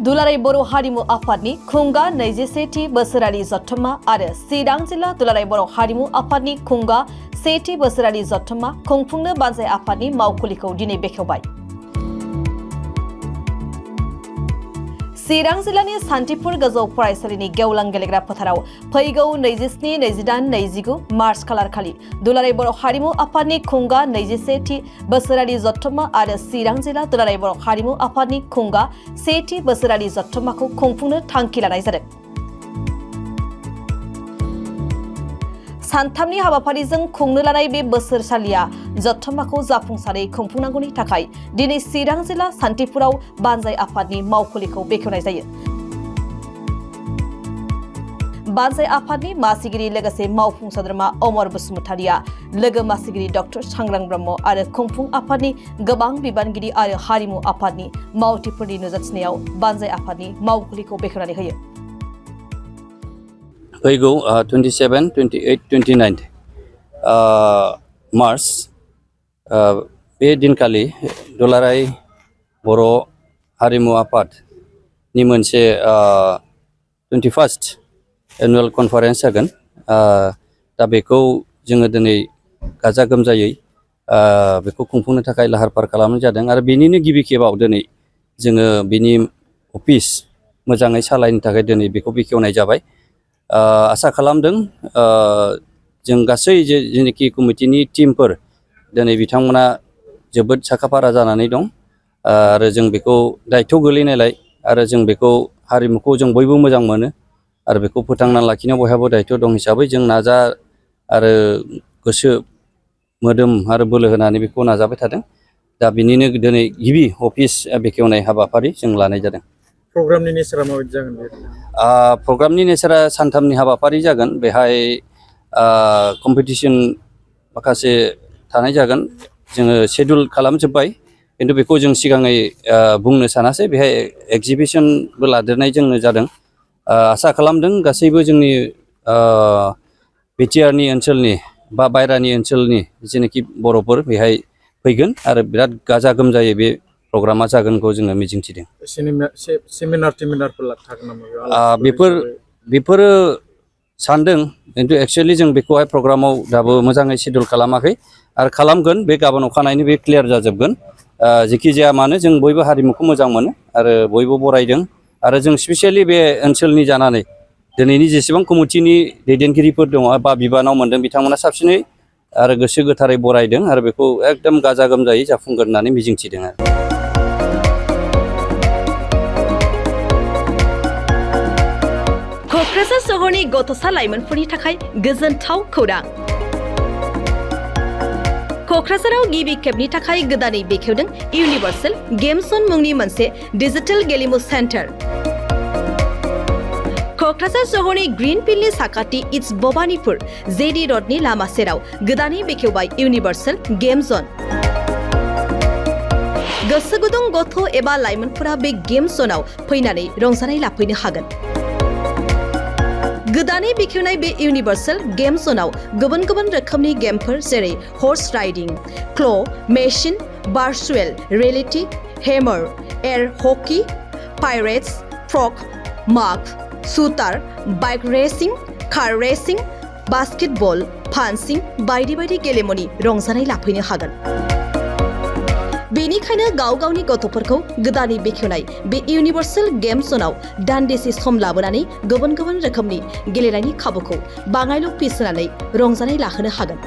दुलाराय बर' हारिमु आफादनि खुंगा 21थि बोसोरारि जथुम्मा आरो चिरां जिल्ला दुलाराय बर' हारिमु आफादनि खुंगा 1थि बोसोरारि जथुम्मा खुंफुंनो बानजाय आफादनि मावखुलिखौ दिनै बेखेवबाय। चिरां जिल्लानि सान्थिपुर गोजौ फरायसालिनि गेवलां गेलेग्रा फोथाराव फैगौ 27, 28, 29 मार्च खालारखालि दुलाराय बर' हारिमु आफादनि खुंगा 21थि बोसोरारि जथुम्मा आरो चिरां जिल्ला दुलाराय बर' हारिमु आफादनि खुंगा 1थि बोसोरारि जथुम्माखौ खुंफुंनो थांखि लानाय जादों। सानथामनि हाबाफारिजों खुंनो लानाय बे बोसोरसालिया जथुम्माखौ जाफुंसारै खुंफुंनांगौनि थाखाय दिनै चिरां जिल्ला सान्थिपुराव बानजाय आफादनि मावखुलिखौ बेखेवनाय जायो। बानजाय आफादनि मासिगिरि लोगोसे मावफुं सोद्रोमा अमर बसुमतारिया लोगो मासिगिरि डक्टर सांग्रां ब्रह्म आरो खुंफुं आफादनि गोबां बिबानगिरि आरो हारिमु आफादनि मावथिफोरनि नुजाथिनायाव बानजाय आफादनि मावखुलिखौ बेखेवनानै होयो। फैगौ 27, 28, 29 मार्च बे दिनखालि दुलाराय बर' हारिमु आफादनि मोनसे 21st एनुवेल कनफारेन्स जागोन। दा बेखौ जोङो दिनै गाजा गोमजायै बेखौ खुंफुंनो थाखाय लाहार फाहार खालामनाय जादों आरो बेनिनो गिबि खेबाव दिनै जोङो बिनि अफिस मोजाङै सालायनो थाखाय दिनै बेखौ बेखेवनाय जाबाय। आसा खालामदों जों गासै जेनोखि कमिटिनि टीमफोर दिनै बिथांमोना जोबोद साखाफारा जानानै दं आरो जों बेखौ दायथ' गोलैनायलाय आरो जों बेखौ हारिमुखौ जों बयबो मोजां मोनो आरो बेखौ फोथांना लाखिनायाव बयहाबो दायथ' दं हिसाबै जों नाजा आरो गोसो मोदोम आरो बोलो होनानै बेखौ नाजाबाय थादों। दा बिनिनो दिनै गिबि अफिस बेखेवनाय हाबाफारि जों लानाय जादों। प्रग्रामनि नेचारा माबायदि जागोन बे? प्रग्रामनि नेचारा सानथामनि हाबाफारि जागोन। बेहाय कम्पिटिसन माखासे थानाय जागोन। जोङो शेड्युल खालामजोब्बाय खिन्थु बेखौ जों सिगाङै बुंनो सानासै। बेहाय एक्जिबिसनबो लादेरनाय जोंनो जादों। आसा खालामदों गासैबो जोंनि बिटिआरनि ओनसोलनि बा बायरानि ओनसोलनि जेनोखि बर'फोर बेहाय फैगोन आरो बिराद गाजा गोमजायै बे प्रग्रामा जागोनखौ जोङो मिजिंथिदों। सेमिनारफोर थागोन नामा? बेफोरो सानदों खिन्थु एक्सुवेलि जों बेखौहाय प्रग्रामाव दाबो मोजाङै शेड्युल खालामाखै आरो खालामगोन। बे गाबोन अखानायैनो बे क्लियार जाजोबगोन। जेखि जाया मानो जों बयबो हारिमुखौ मोजां मोनो आरो बयबो बरायदों आरो जों स्पेसियेलि बे ओनसोलनि जानानै दिनैनि जेसेबां कमिटिनि दैदेनगिरिफोर दङ बा बिबानाव मोनदों बिथांमोना साबसिनै आरो गोसो गोथारै बरायदों आरो बेखौ एकदम गाजा गोमजायै जाफुंगोन होननानै मिजिंथिदों आरो। क'क्राझार सहरनि गथ'सा लाइमोनफोरनि थाखाय गोजोनथाव खौरां। क'क्राझाराव गिबि खेबनि थाखाय गोदानै बेखेवदों इउनिभार्सेल गेम जन मुंनि मोनसे डिजिटेल गेलेमु सेन्टार। क'क्राझार सहरनि ग्रीन फिल्डनि साखाथि इट्स भबानिपुर जेडि रडनि लामा सेराव गोदानै बेखेवबाय इउनिभार्सेल गेम जन। गोसो गुदुं गथ' एबा लाइमोनफोरा बे गेम जनाव फैनानै रंजानाय लाफैनो हागोन। गोदानै बेखेवनाय बे इउनिभार्सेल गेम जनाव गुबुन गुबुन रोखोमनि गेमफोर जेरै horse riding, claw', machine, virtual reality, hammer, air hockey, pirates, frog, माग, shooter, bike racing, car racing, basketball, punching बायदि बायदि गेलेमुनि रंजानाय लाफैनो हागोन। बेनिखायनो गाव गावनि गथ'फोरखौ गोदानै बेखेवनाय बे इउनिभार्सेल गेम जनाव दान्दिसे सम लाबोनानै गुबुन गुबुन रोखोमनि गेलेनायनि खाबुखौ बाङायल' फिस होनानै रंजानाय लाहोनो हागोन।